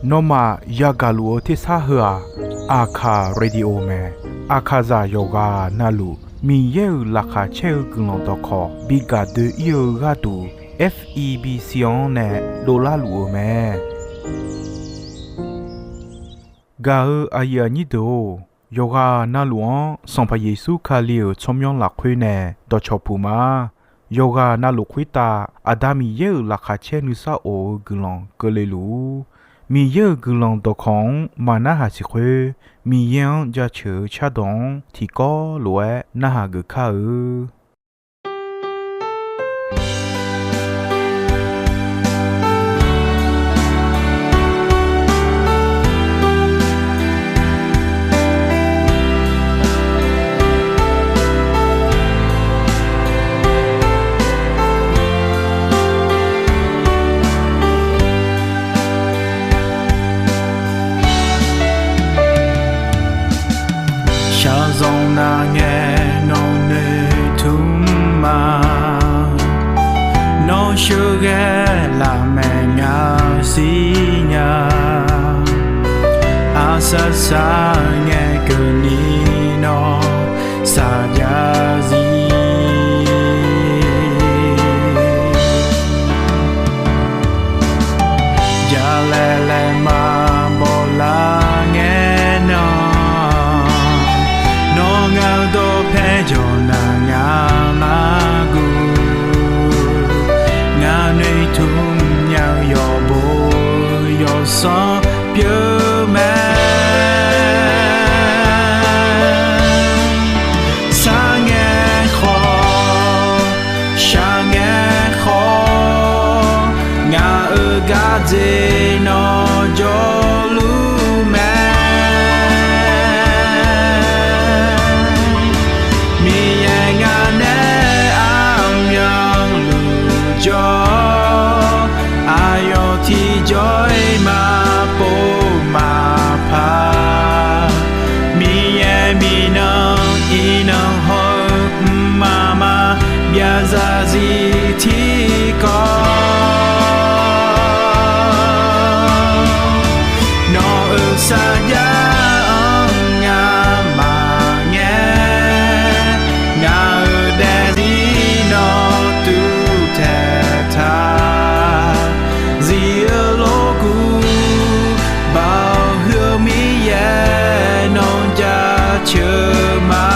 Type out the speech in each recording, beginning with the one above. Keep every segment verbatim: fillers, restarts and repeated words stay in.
Nawmaf yagaq luf-eu tersar heu-aq, Aqkaq Radio mae. Aqkaqzaq yawqghaq navluf Miqyaer-euq laqkhaq caer-eu guiqlanq dawqkawq bi gaq doe-ir-eu gharduq, F E B C-anr nae dovlar luf-eu mae. Gaq-eu aqyuif aqnyir deuq-or, yawqghaq navluf-anr Sanqpaq Yeqsur Kali-euq tsawrmyanr lafkhoer nae dawqcawq puq ma. Yawqghaq navluf khoertav Aqda Miqyaer-euq laqkhaq caer nuisar of-eu guiqlanq keuvle luf-ur. Miqyaer-euq guiqlanq dawqkawq-anr maqnarhaq siq khoer, Miqyaer-anr jaceuq-eu cardawq-anr tiqkawv lof-aer narhaq geuf kar-eu. Shaqzanq nar ngae nawq noeqtmq ma. Nawr sheuqghae lafmaeq ngaq-eu sir nya. Aqsar sar ngae keuvni nawr saqjav zir. Jalaeq laeq maqbaw lar ngae nan, nawr ngaq-eu dawqpae jawq nar ngaq mar guv. Ngaq noeqtmq nya-eu yawqbo yawqsanr pyeuf mae. Sar ngae khawf, shaq ngae khawf, ngaq-euq gardzer nawr jawrluf mae. Miqyaer ngaq nae armyanluf jawr, aqyawf tiqjawr-iq maqpov maqpar. Miqyaer miqnan iqnan hawr-eu mqmaq maqbyav zarzir tiqkawv. Nawq-euq sarjax-anr ngamaf ngae, ngaq-euq daefzir nawr tuvtaeq taq. Zif-eu lorkuv, Baoq huiq-eu Miqyaer nawr jaceuq ma.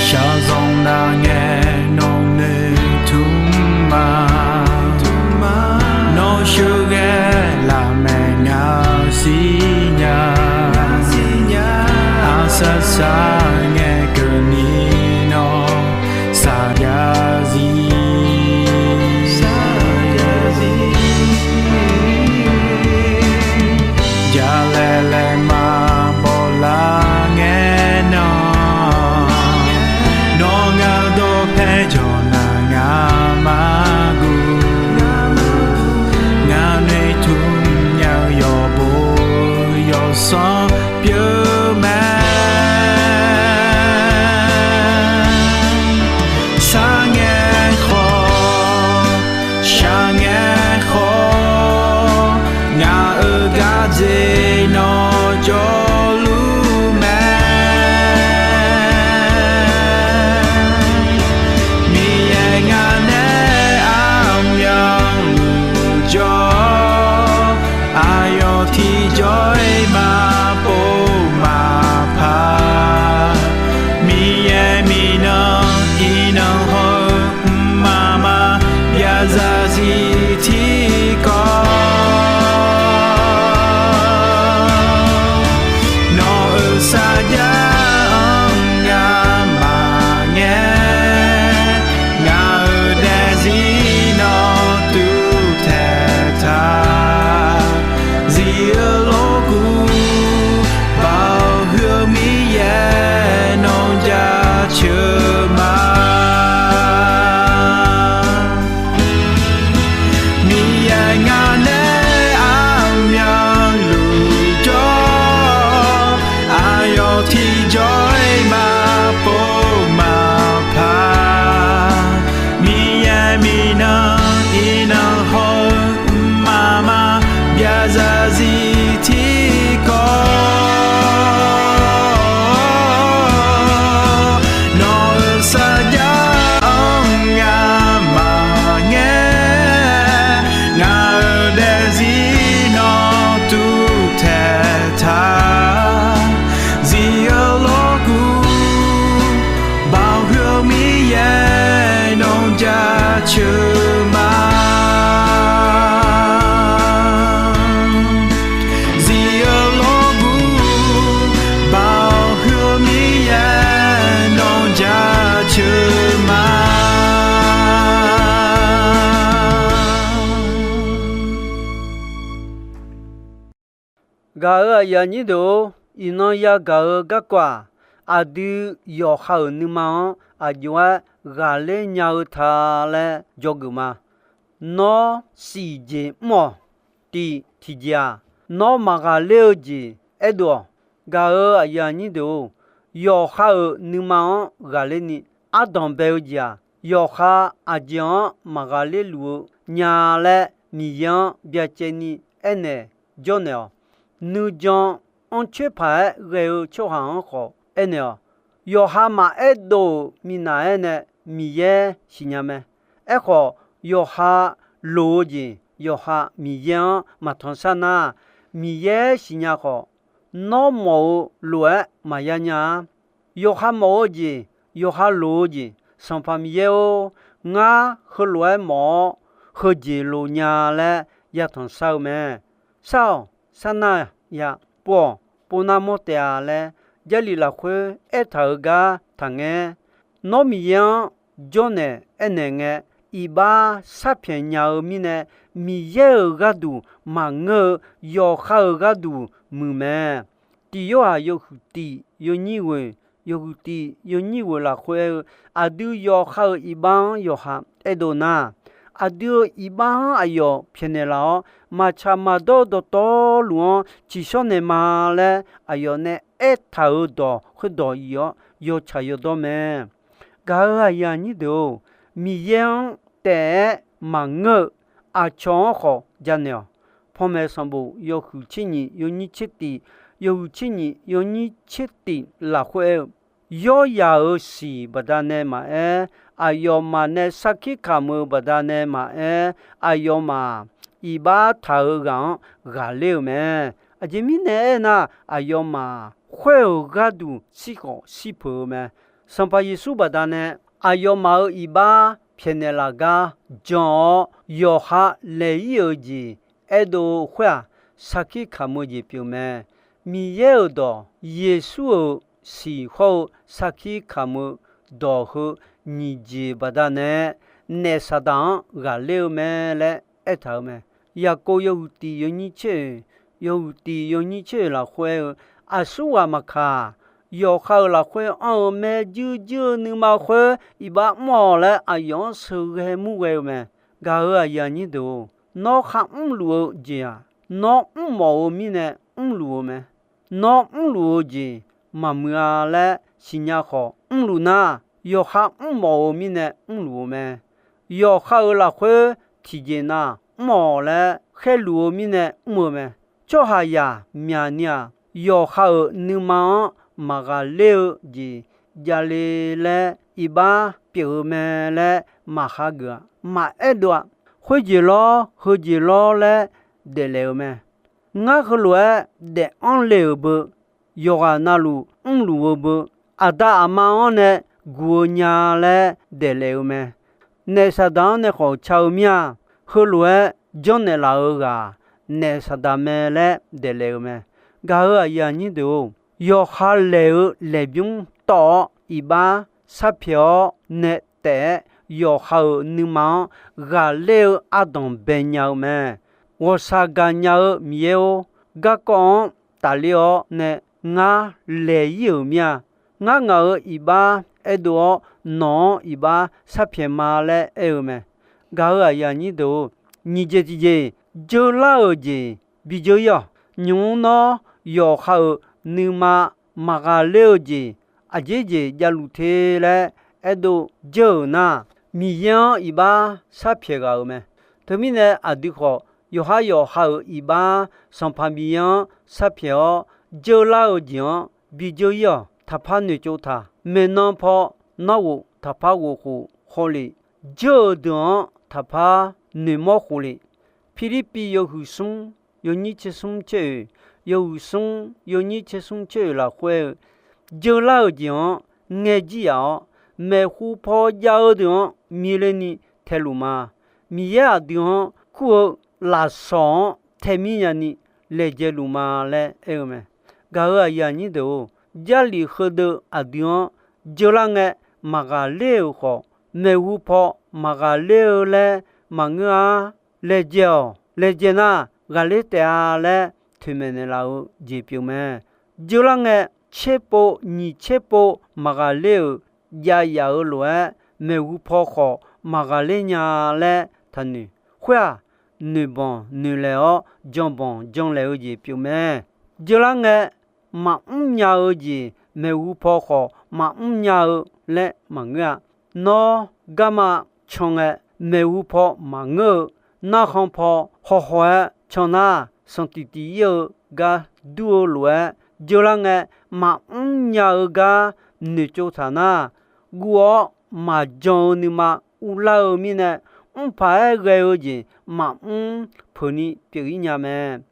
Shaqzanq nar ngae nawq noeqtmq ma. Nawr sheuqghae lafmaeq ngaq-eu sir nya. Aqsar sar ngae keuvni nawr saqjav zir. Jalaeq laeq maqbaw lar ngae nan, nawr ngaq-eu dawqpae jawq nar ngaq mar guv. Ngaq noeqtmq nya-eu yawqbo yawqsanr pyeuf mae. Sar ngae khawf, shaq ngae khawf, ngaq-euq gardzer nawr jawrluf mae. Miqyaer ngaq nae armyanluf jawr, aqyawf tiqjawr-iq maqpov maqpar. Miqyaer miqnan iqnan hawr-eu mqmaq maqbyav zarzir Gaq-euq aqyuif aqnyir deuq-or, iqnan yagaq-eu garkawv-aq, aqdui yawqha-euq nuima-anr aqjox-aer ghaqler nya-eu ta laer dzawgeuf ma. Nawr siq jeq mr-awq. Tiq tiqjeq-aq, nawr maqghaqler-eu jeq aerdov-awq. Gaq-euq aqyuif aqnyir deuq-or, yawqha-euq nuima-anr ghaqler ni ardanq bae-eu jeq-aq, yawqha aqjeq-anr maqghaqler luf-eu nya laer Miqyaer-anr byacaevni aernaeq jawrnaeq-awq. Nuijan anrcoer paq-aer ghae-eu tsawrhaq-anr khawf aernaeq-awq. Yawqha maqaer dov-euq minav-aer nae Miqyaer siqnya mae. Aerkhawf, yawqha loq-eu jeq yawqha Miqyaer-anr maqtanq shar nar, Miqyaer siqnya khawf, nawr mawf-eu lof-aer maqya nya-a. Yawqha mawf-eu jeq, yawqha loq-eu jeq, Sanqpaq Miqyaer-or, ngar heulof-aer mawf-awr, heujeq loq nya laer yatanq shar-eu mae. Shar-awq, sharnar ya, pov-awq, povnar mawr taef-a laer, Jarlif lafkhoer aertaq-euq gar taqngaer. Nawr Miqyaer-anr jawrnaeq aernaeq ngae, iqbax sharpyaeq nya-eu mirnae, Miqyaer-euq gharduq maqngeur-eu yawqha-euq gharduq muiq mae. Tiq Yorhaq yawhuiq tiq yawnyir ghoeq, yawhuiq tiq yawnyir ghoeq lafkhoer aer-eu, aqdui yawqha-euq iqbax-anr yawqha aerdov nar, aqdui-euq iqbax-anr aqyawf pyaeqnaeq laf-awr, maqtsaq maqdawr dawqtawvluf-anr tsiqshawr naeqma laer aqyawf nae aertaq-euq dawq khoerdawq iq-awr yawtsaq yawdawr mae. Gaq-euq aqyuif aqnyir deuq-or, Miqyaer-anr taef-aer maqngeur-eu aqcawq-anr khawf janaeq-awq. Panmaeq sanqbof yawhuiq tser nyiq yawnyir tser tiq, yawhuiq tser nyiq yawnyir tser tiq lafkhoer aer-eu, yawryaq-euq siq baqdanae maqaer, aqyawfmaf nae sarkir kamq-eu baqdanae maqaer, aqyawfmaf iqbax taq-eu ghaq-anr ghaqler-eu mae. Aqjeq mirnae aernar, aqyawfmaf khoer-euq gharduq shirkhawf shir peuq-eu mae. Sanqpaq Yeqsur baqdanae aqyawfmaf-euq iqbax pyaeqnaeq laf gar jan-awr, yawqha laeq-ir-euq jeq aerdov-eu khoer-aq, sarkir kamq-eu jeq pyeuf mae. Miqyaer-euq dawq, Yeqsur-euq siq hawr-eu sarkir kamq-eu dawq heu nyiq jeq baqdanae, naef Saqdaq-anr ghaqler-eu mae laer aertaq-euq mae. Yaqkov yawhuiq tiq yawnyir tser oeq, yawhuiq tiq yawnyir tser oeq lafkhoer aer-eu, aqsurghaq maqkaq, yawqha-euq lafkhoer anr-eu maerjuir juir-eu nuima khoer iqbax mr-awq laer aqyawf-anr sheuqghae murghae-eu mae. Gaq-euq aqyuif aqnyir deuq-or, nawr kharmr luf-eu jeq-aq, nawr mrmawf-eu mirnae mrluf-eu mae. Nawr mrluf-eu jeq maqmuiq-a laer siqnya khawf mrluf nar, yawqha mrmawf-eu mirnae mrluf-eu mae. Yawqha-euq lafkhoer tiqjeq nav mr-awq laer khaerluf-eu mirnae mr-eu mae. Tsawrhaqzaq myaqni-aq, yawqha-euq nuima-anr maqghaqler-eu jeq javle laer iqbax pyeuf-eu mae laer maqhageuf-a, maqaerdov-a. Khoerjeq lawr heujeq lawr laer daeflaef-eu mae. Ngar heulof-aer daef anr le-euq beu, yawqghaq navluf mrluf-eu beu, aqda aqma-anr nae guq-eu nya laer daeflaef-eu mae. Naef Saqdaq-anr nae khawf ca-eu mir-a. Heulof-aer janrnaeq laf-eu ghaq, naef Saqdaq mae laer daeflaef-eu mae. Gaq-euq aqyuif aqnyir deuq-or, yawqha laeq-eu laeqbymr tawv-awr iqbax sharpyaeq-awr nae taef-aer, yawqha-euq nuima-anr ghaqler-eu ardanq bae nya-eu mae. Ghawqshaq gaqnya-eu Miqyaer-or, garkawv-anr tafler-awr nae ngar laeq-ir-euq mir-a. Ngar ngaq-euq iqbax aerdov-awr, nawq-anr iqbax sharpyaeq ma laer aer-eu mae. Gaq-euq aqyuif aqnyir deuq-or, nyiq jeq tiqjeq, jeular-euq jeq bi jeur-ir-awq. Nymq-mr nawr yawqha-euq nuima maqghaqler-eu jeq aqjeq jeq javluf te laer aerdov jeur-euq nar, Miqyaer-anr iqbax sharpyaeq ghaq-euq mae. Teumirnae aqdui khawf, yawqhar yawqha-euq iqbax Sanqpaq Miqyaer-anr sharpyaeq-awr, jeular-eu jeq-anr bi jeur-ir-awq. Taqpar noeqtsov taq. Maeqnan paw narghof taqpar ghof khof hawlef, jeur-eu deuq-anr taqpar noeqmawr khof le. Pirlirpiv yawhuiq smr yawnyir tser smr tser oeq, yawhuiq smr yawnyir tser smr tser oeq lafkhoer-eu, jeular-euq jeq-anr ngaejir yaf-awr, maeqhu paw jav-eu deuq-anr miqle ni taeluf ma. Miqyaer aqdui-anr kur-eu lafsawq-anr taemir nyani laejae luf ma laer aer-eu mae. Gaq-euq aqyuif aqnyir deuq-or, Jarlif heudeuq aqdui-anr jeular ngae maqghaqler-euq khawf, maeqhu paw maqghaqler-eu laer maqngeur-ar. Laejae-awq. Laejae nar ghaqler taef-a laer toeqmaeq naeqlaf-eu jeq pyeuf mae. Jeurlar ngae, tserpov nyiq tserpov maqghaqler-euq jav yaf-eu lof-aer, maeqhu paw khawf maqghaqler nya laer taqnoeq. Khoer-aq, noeqbanq noeqlaeq-awr janbanq janlaeq-eu jeq pyeuf mae. Jeurlar ngae, maqmr nya-eu jeq maeqhu paw khawf maqmr nya-eu laer maqngeur-a. Nawr garma can ngae, maeqhu paw maqngeur-eu, narkhan paw hawhaw-aer can nar, sanqtiq tiq ir-eu gar dur-eu lof-aer, jeurlar ngae, maqmr nya-eu gar noeqtsov taq nar, guv-awr maqjan-eu nuima uvlar-eu mirnae, mrpaq-aer ghae-eu jeq maqmr peuqni pyeuf-ir nya mae.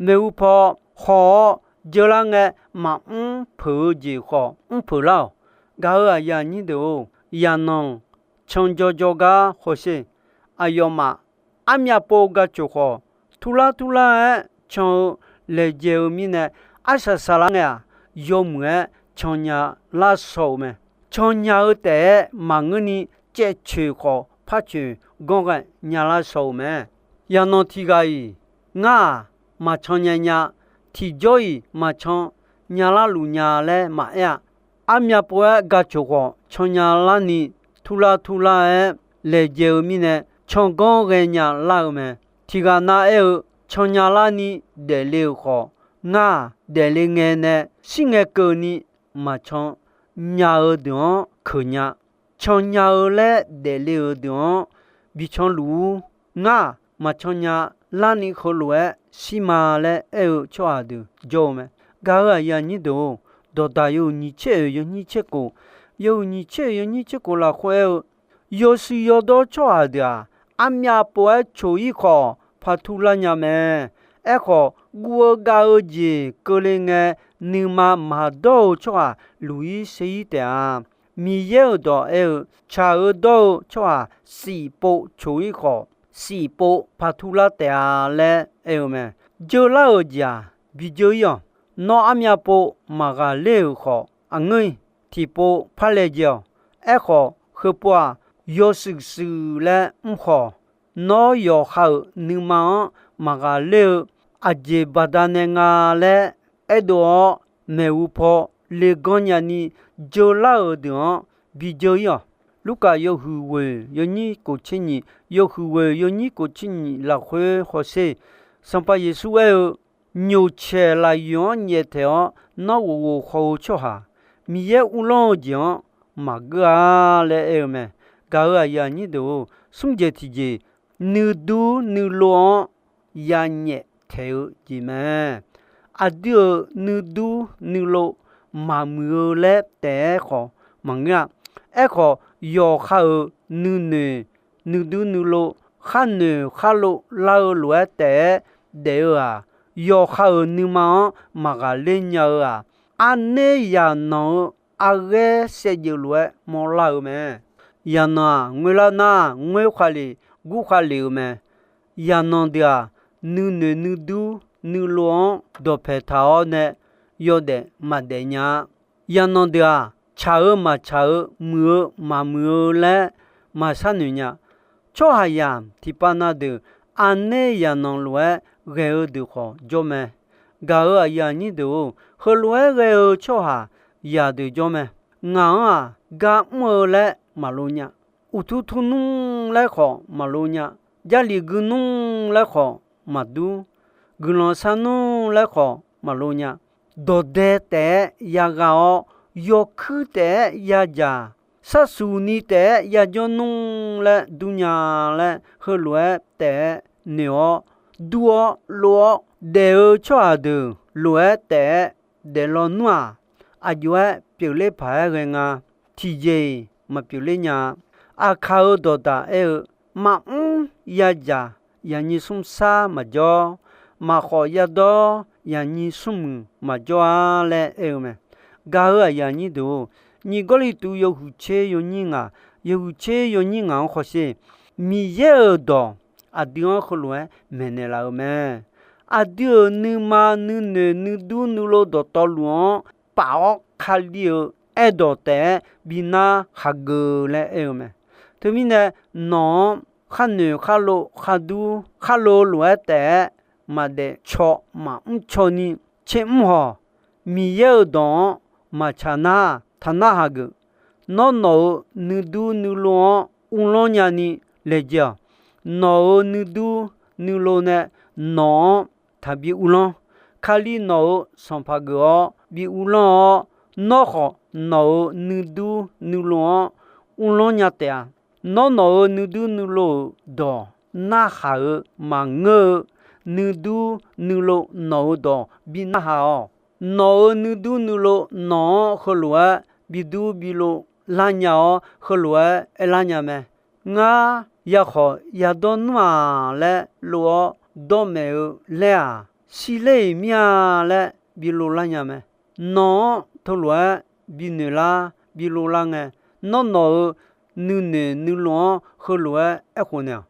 Maeqhu paw haw-awr jeurlar ngae, maqmr peuq-eu jeq khawf mr peuq lar-awq. Gaq-euq aqyuif aqnyir deuq-or, yaqnanq can jawrjawr gar hawsher. Aqyawfmaf armyav pov gaq coq khawf, turlar turlar-aer can-eu laejae-eu mirnae, arsaq saqlar ngae-aq, yawmuiq-aer can nya lar shaw-euq mae. Can nya-eu taef-aer maqngeurni, caevcoeq khawf par coeq ganr ghae nya lar shaw-euq mae. Yaqnanq tiq ghaq-iq, ngar-aq, maqcan nya nya, tiqjawr-iq maqcan nya larluf nya laer maqaer-a. Armyav pov-aer gaq coq khawf, can nya larni turlar turlar-aer laejae-eu mirnae, can ganr ghae nya lar-eu mae. Tiq ghaq nav aer-eu, can nya larni daefle-euq khawf, ngar-aq, daefle ngae nae shir ngae keuvni maqcan nya-eu deuq-anr keuq nya. Can nya-eu laer daefle-euq deuq-anr bican luf-ur. Ngar-aq, maqcan nya larni heulof-aer shir ma laer aer-eu tsawrhaq deuq jawr-eu mae. Gaq-euq aqyuif aqnyir deuq-or, dawqdaq yawhuiq nyiq tser oeq yawnyir tser kof, yawhuiq nyiq tser oeq yawnyir tser kof lafkhoer aer-eu, yawshuif yawdawr tsawrhaq deuq-aq, armyav pov-aer coq-ir khawf, paq turlar nya mae. Aerkhawf, guv-eu gav-eu jeq keuvle ngae, nuima maqdawr-eu tsawrhaq luq-ir ser-ir taef-a. Miqyaer-euq dawq aer-eu, tsaq-eu dawr-eu tsawrhaq shifpov coq-ir khawf, shifpov paq turlar taef-a laer aer-eu mae. Jeurlar-euq jeq-aq, bijeur-ir-awq. Nawr armyav pov maqghaqler-euq khawf, aqngeur-iq tiqpov par laejae-awq. Aerkhawf, heupov-aq, yawshuif shuif laer mrkhawq. Nawr yawqha-euq nuima-anr maqghaqler-eu, aqjeq baqdanae nga laer aerdov-awr, maeqhu paw leganr nyani jeurlar-euq deuq-anr bijeur-ir-awq. Lurkaf yawhuiq ghoeq yawnyir kof tser nyiq, yawhuiq ghoeq yawnyir kof tser nyiq lafkhoer hawsher. Sanqpaq Yeqsur aer-eu, nyoqcaeq lafyoeq-anr nyaeftaeq-awr nawr ghofghof haw-eu tsawrhaq, Miqyaer uvlanr-eu jeq-anr maqgeur-a laer aer-eu mae. Gaq-euq aqyuif aqnyir deuq-or, smr jeq tiqjeq, nuidur nuilov-anr yanyaef taeq-eu jeq mae. Aqdui-euq nuidur nuilov maqmuiq-eu laer taef-aer khawf maqngeur-a. Aerkhawf, yawqha-euq nuinoeq nuidur nuilov, kharnoeq kharlov lar-eu lof-aer taef-aer daef-eu-aq, yawqha-euq nuima-anr maqghaqler nya-eu-aq, arner yaqnanq-eu arghaer saevdzeuf lof-aer mawrlar-eu mae. Yaqnanq-aq, ngoerlar nar, ngoer khaqlef gur khaqlef-eu mae. Yaqnanq deuq-aq, nuinoeq nuidur nuilov-anr dawqpaeq taq-awr nae yawdaef maqdaef nya-a. Yaqnanq deuq-aq, tsaq-eu maqtsaq-eu, muiq-eu maqmuiq-eu laer maqsharnoeq nya. Tsawrhaqzaq tiqpav na deuq, arner yaqnanq lof-aer ghae-eu deuq khawf jawr mae. Gaq-euq aqyuif aqnyir deuq-or, heulof-aer ghae-eu tsawrhaqzaq deuq jawr mae. Ngaq-anr-aq, gar mr-eu laer maqlo nya. Uqtur tur nmr laer khawf maqlo nya. Jarlif gui nmr laer khawf maqdur. Guiqlanq shar nmr laer khawf maqlo nya. Dawqdae taef-aer yagha-awr, yawkuir taef-aer yadzaq, sharsuq ni taef-aer yajawr nmr laer dur nya laer, heulof-aer taef-aer noeq-awr, dur-awr, lov-awr daef-eu tsawrhaq deuq lof-aer taef-aer daef lawnmr-aq, aqjox-aer pyeufler paq-aer ghae nga. Tiqjeq-iq maqpyeuf ler nya-a. Aqkaq-euq dawqdaq aer-eu, maqmr yadzaq yaqnyir smr sar maqjawr, maqkhawf yadawr yaqnyir smrmuiq maqjawr-a laer aer-eu mae. Gaq-euq aqyuif aqnyir deuq-or, nyiq Gawrliqtu yawhuiq tser yawnyir ngaq, yawhuiq tser yawnyir ngaq-anr hawsher. Miqyaer-euq dawq aqdui-anr heulof-aer maeqnaeq laf-eu mae. Aqdui-euq nuima nuinoeq nuidur nuilov dawqtawvluf-anr paf-awr Kali-euq aerdawq taef-aer bi nar hageuf laer aer-eu mae. Teumirnae, nawq-anr kharnoeq kharlov khardur kharlov lof-aer taef-aer maqdaef caw maqmr caw ni tsermr hawq, Miqyaer-euq dawq-anr maqtsaq nar, taqnarhaq geuf. Nawr, nawq-euq nuidur nuilov-anr uvlanr nyani laejae-awq. Nawq-euq nuidur nuilov nae nawq-anr taqbi uvlanr. Kali nawq-euq Sanqpaq geuf-awr bi uvlanr-awr, nawr khawf nawq-euq nuidur nuilov-anr uvlanr nya taef-a. Nawr, nawq-euq nuidur nuilov-euq dawq narhaq-eu maqngeur-eu, nuidur nuilov nawq-euq dawq bi narhaq-awq. Nawq-euq nuidur nuilov nawq-anr heulof-aer bidur bilov lar nya-awr, heulof-aer aerlar nya mae. Ngar yakhawf yadawr nmr-aq laer lov-awr dawr maeq-eu laer-aq, shirler-iq mir-a laer bi lov lar nya mae. Nawq-anr teulof-aer bi noeq lar bi lov lar ngae, nawr nawq-euq nuinoeq nuilov-anr heulof-aer aerkhof naeq-awq.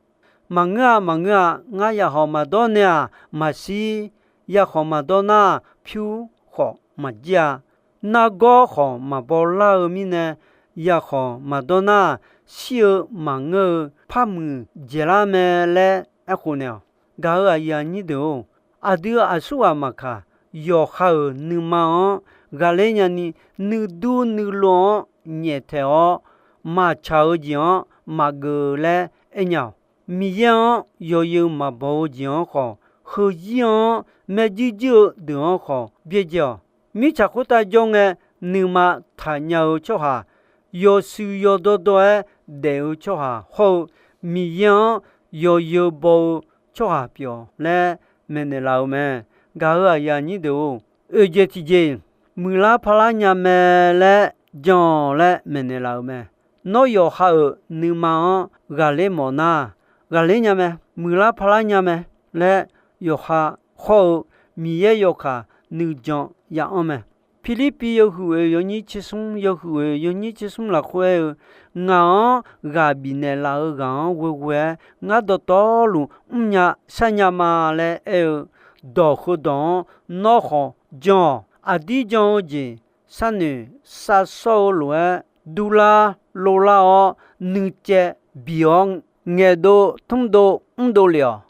Maqngeur-a, maqngeur-a, ngar yakhawf maqdawr nae-aq maqshir, yakhawf maqdawr nar pyur khawf maqjir-a, nargawr khawf maqbaw lar-eu mirnae, yakhawf maqdawr nar shir-eu maqngeur-eu par muiq dzaeqlar mae laer aerkhof naeq-awq. Gaq-euq aqyuif aqnyir deuq-or, aqdui aqsurghaq maqkaq, yawqha-euq nuima-anr ghaqler nyani, nuidur nuilov-anr nyaeftaeq-awr, maqtsaq-eu jeq-anr maqgeuf laer aernya-awq. Miqyaer-anr yawzeu maqbaw-eu jeq-anr khawf, heuzir-anr maerjuir juir-eu deuq-anr khawf byaerdzae-awq. Mirtsaq khoertav jawr ngae, nuima taqnya-eu tsawrhaq, yawshuif yawdawr dawr-aer daef-eu tsawrhaq hawr-eu, Miqyaer-anr yawzeu baw-eu tsawrhaq pyeuf-awq laer maeqnaeq laf-eu mae. Gaq-euq aqyuif aqnyir deuq-or, oeqjeq tiqjeq muiqlar parlar nya mae laer jan-awq laer maeqnaeq laf-eu mae. Nawr yawqha-euq nuima-anr ghaqler mawf nar, ghaqler nya mae, muiqlar parlar nya mae laer yawqha hawr-eu Miqyaer yawkaq nuijan ya-anr mae. Pirlirpiv yawhuiq oeq yawnyir tsersmr, yawhuiq oeq yawnyir tsersmr lafkhoer aer-eu, Ngaq-anr ghaq bifnaeq laf-eu ghaq-anr ghoeghoe-aer ngar dawqtawvluf mrnya sharnya ma laer aer-eu dawq heudawq-anr nawr khawf jan-awq. Aqdir jan-eu jeq sharnoeq sharsawr-eu lof-aer durlar lovlar-awr, nuicaev biq-awr ngaeqdov tmrdov mrdov lef-awq.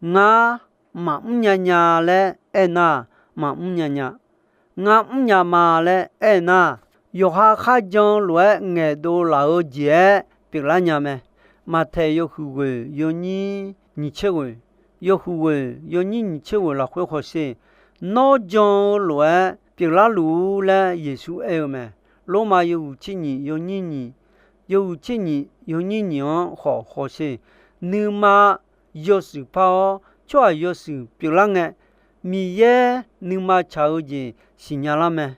Ngar maqmr nya nya laer aernar, maqmr nya nya. Ngar mrnya ma laer aernar, yawqha kharjan-eu lof-aer ngaeqdov laf-eu jeq-aer pyeuflar nya mae. Maqtaeq yawhuiq ghoeq yawnyir nyiq tser ghoeq, yawhuiq ghoeq yawnyir nyiq tser ghoeq lafkhoer hawsher. Nawr jan-eu lof-aer pyeuflar luf-ur laer Yeqsur aer-eu mae. Lormav yawhuiq tser nyiq yawnyir nyiq, yawhuiq tser nyiq yawnyir nyiq-anr khawf hawsher. Nuima yawshuif par-awr, tsawrhaq yawshuif pyeuflar ngae, Miqyaer nuima tsaq-eu jeq siqnya lar mae.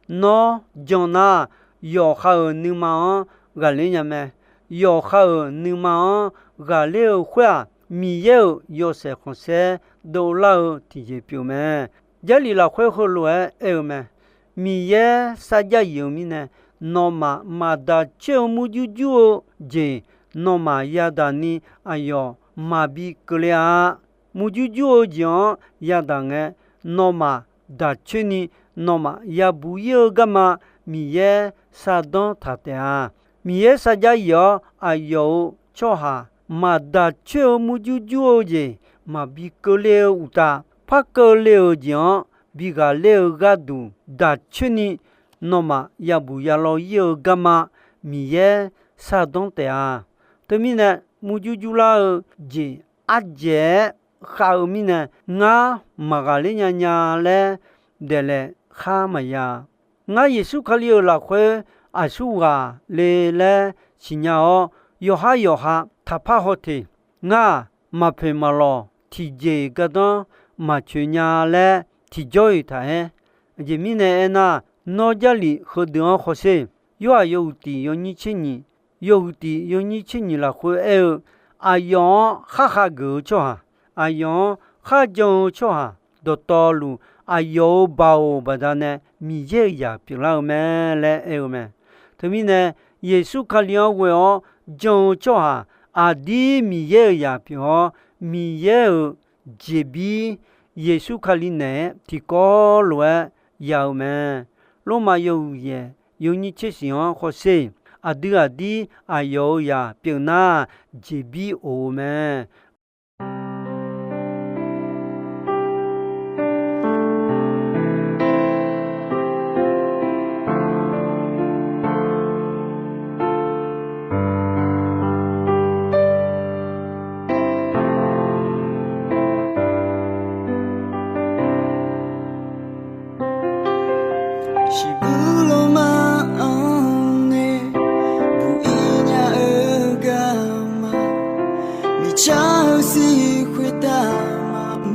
Nawr jan nar, yawqha-euq nuima-anr ghaqler nya mae. Yawqha-euq nuima-anr ghaqler-eu khoer-aq, Miqyaer-euq yawshaef khanqsaer dovlar-eu tiqjeq pyeuf mae. Jarlif lafkhoer heulof-aer aer-eu mae. Miqyaer sarjax yif-eu mirnae, nawmaf maqdaq coer-eu murjur jur-eu jeq nawmaf yadaq ni aqyawf maqbi keuvle-a. Murjur jur-eu jeq-anr yadaq ngae, nawmaf daq coer ni nawmaf yabuq ir-eu garma Miqyaer shardanr taq taef-a. Miqyaer sarjax yif-awr aqyawf-euq tsawrhaq maqdaq coer-eu murjur jur-eu jeq maqbi keuvle-eu uqtaf, par keuvle-euq jeq-anr bi ghaqler-eu gharduq daq coer ni nawmaf yabuq yalaw ir-eu garma Miqyaer shardanr taef-a. Teumirnae murjur jurlar-eu jeq ardzaeq-aer khav-eu mirnae, ngar maqghaqler nya nya laer daeqlaef khar maqya. Ngar Yeqsur Kali-euq lafkhoer aqsurghaq le laer siqnya-awr, yawqhar yawqha taqpar haw teq. Ngar-aq, maqpoeq maqlawq tiqjeq-iq gardanr maqcoeq nya laer tiqjawr-iq taq-aer. Aqjeq mirnae aernar, nawr Jarlif heudeuq-anr hawsher. Yorhaq yawhuiq tiq yawnyir tser nyiq, yawhuiq tiq yawnyir tser nyiq lafkhoer aer-eu, aqyawf-anr khar khav geuf-eu tsawrhaq, aqyawf-anr khar jan-eu tsawrhaq dawqtawvluf, aqyawf-euq baoq baqdanae Miqyaer-euq zaq pyeuflar-eu mae laer aer-eu mae. Teumirnae, Yeqsur Kali-anr ghoe-awr jan-eu tsawrhaq aqdir Miqyaer-euq zaq pyeuf-awr, Miqyaer-euq jeqbir Yeqsur Kali naeq-aer tiqkawv lof-aer ya-eu mae. Lormav yawhuiq yaeq yawnyir tser shiq-anr hawsher. Aqdui aqdir aqyawf-euq zaq pyeuf nar, jeqbir of-eu mae.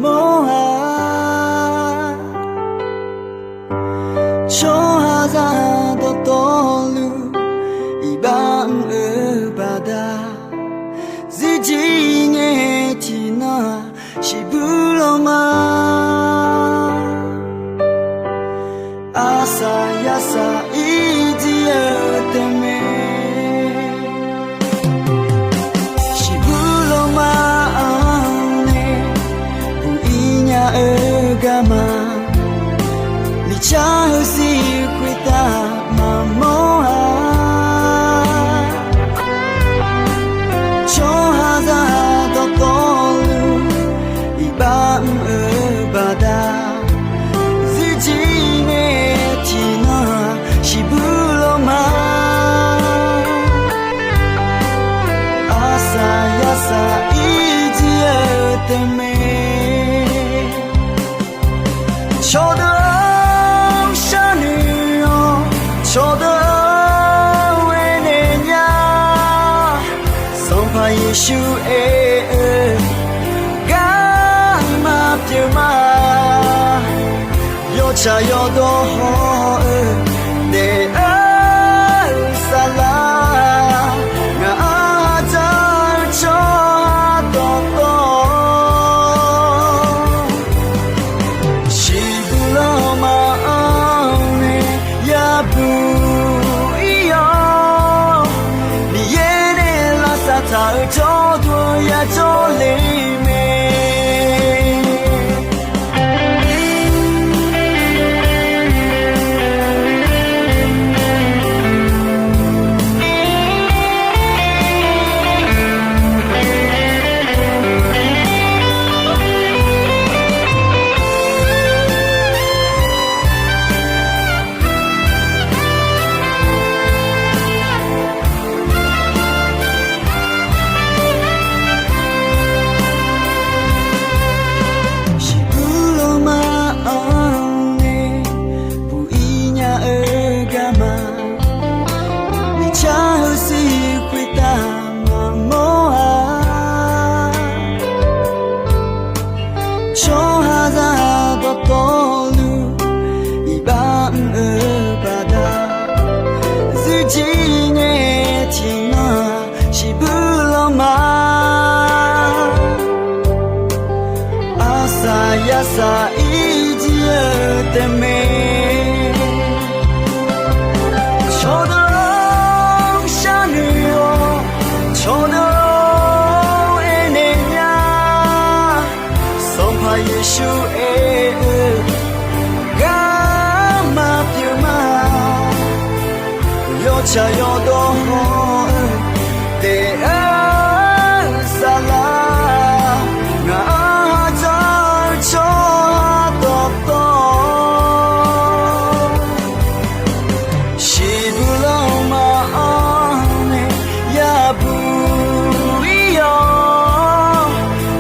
mawr-a. Tsawrhaqzaq dawqtawvluf iqbax mr-eu baqda, zirjir ngae tiqnan-aq, shiqbuir lanma. Arsaq yarsaq irjir-eu taef mae. Shiqbuir lanma-anr nae buq ir nya-eu garma, miqcar heusiq khoertav maqmawr-a. Tsawrhaqzaq dawqtawvluf iqbax mr-eu baqda, zirjir ngae tiqnan shiqbuir lanma. Arsaq yarsaq irjir-eu taef mae. Cawqdeuq-anr sharnoeq-awq, cawqdeuq-anr aernaeq nya. Sanqpaq Yeqsur aer-eu garma pyeuf ma. Yawtsaq yawdawr haw-eu daef-eu saflar, ngaq-anr hadzar-eu tsawrhaq dawqtawv, shiqbuir lanma-anr nae yabuq ir-awr, Miqyaer nae lavsav taq-euq jawrduq yajawr le mae. Shiqbuir lanma-anr nae buq ir nya-eu garma, miqcar heusiq khoertav maqmawr-a. Tsawrhaqzaq dawqtawvluf iqbax mr-eu baqda, zirjir ngae tiqnan shiqbuir lanma. Arsaq yarsaq irjir-eu taef mae. Cawqdeuq-anr sharnoeq-awq, cawqdeuq-anr aernaeq nya. Sanqpaq Yeqsur aer-eu garma pyeuf ma. Yawtsaq yawdawr haw-eu daef-eu saflar, ngaq-anr hadzar-eu tsawrhaq dawqtawv, shiqbuir lanma-anr nae yabuq ir-awr,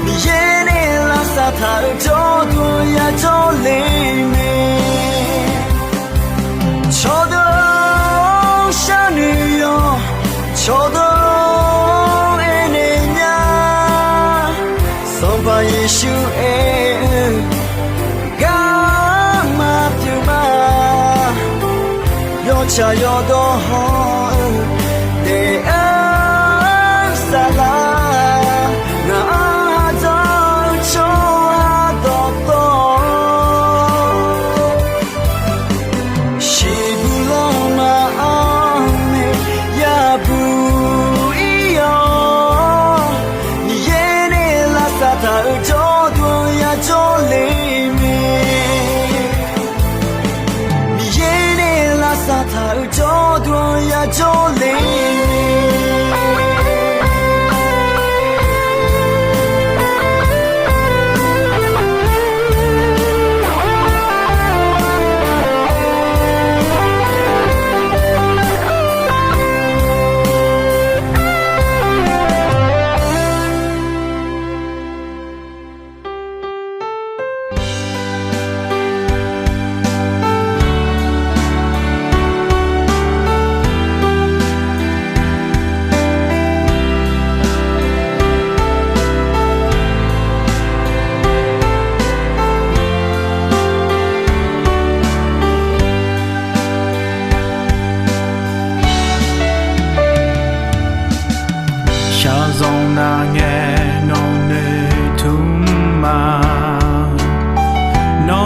Miqyaer nae lavsav taq-euq jawrduq yajawr le mae. Cawqdeuq-anr sharnoeq-awq, cawqdeuq-anr aernaeq nya. Sanqpaq Yeqsur aer-eu garma pyeuf ma. Yawtsaq yawdawr haw-eu daef-eu saflar, ngaq-anr hadzar-eu tsawrhaq dawqtawv, shiqbuir lanma-anr nae yabuq ir-awr, Miqyaer nae lavsav taq-euq jawrduq yajawr le mae. Miqyaer nae lavsav taq-euq jawrduq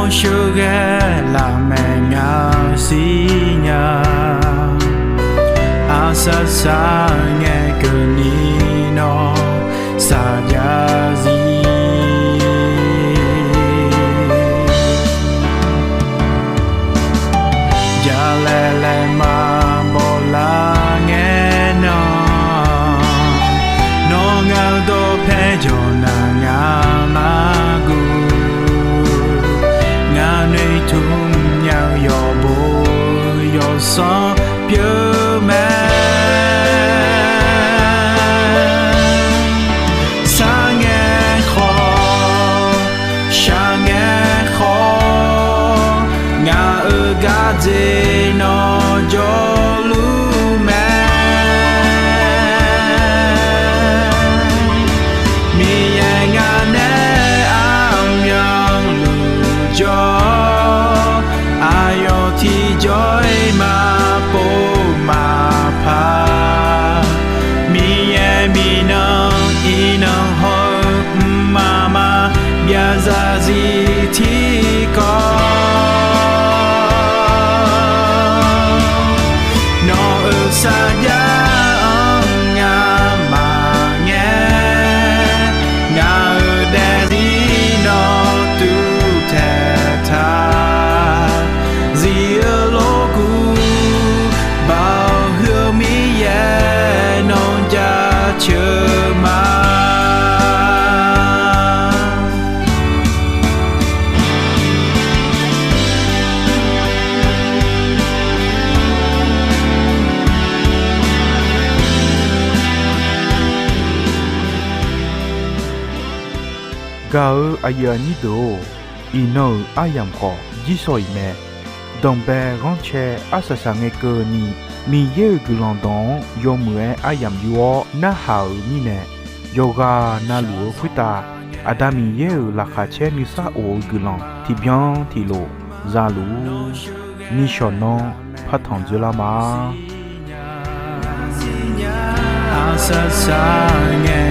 Sheuqghae lafmaeq ngaq-eu sirnya, arsaq saqngae keuvni nawr saqjav zir. Jalaeq laeqma bawlar ngae nan, nawr ngaq-eu dawqpae jawq naq ngaq mar guv, ngaq noeqtmq nya-eu yawqbo yawqsanr pyeuf mae. Sarngae khawf, shaqngae khawf, ngaq-euq gardzer nawr jawrluf mae. Miqyaer ngaq nae armyanluf jawr-awr, aqyawf tiqjawr-iq maqpov maqpar, Miqyaer mirnan iqnan haw-eu mqmaq maqbyav zarzir tiqkawv, nawq-euq sarjax-anr ngamaf ngae, ngaq-euq daefzir nawr tuv taeq taq. Zif-eu lorkuv, Baoq huiq-eu Miqyaer nawr jaceuq ma. Gaq-eu aqyuif aqnyir deuq-or, iqnan-euq aryamq khawf jirsawq iq mae. Danqbae ghanrcae arsaq saqngae keuvni, Miqyaer-euq guiqlanq dawq-anr yawmuiq-aer aryamq yur-awr narhaq-euq mirnae, yawqghaq navluf-eu khoertav Aqda Miqyaer-euq laqkhaq caer nuisar of-eu guiqlanq tiqbyan tiqlof zaluf-ur. Nishawq nanr partanq dzoerlar ma. Arsaq saqngae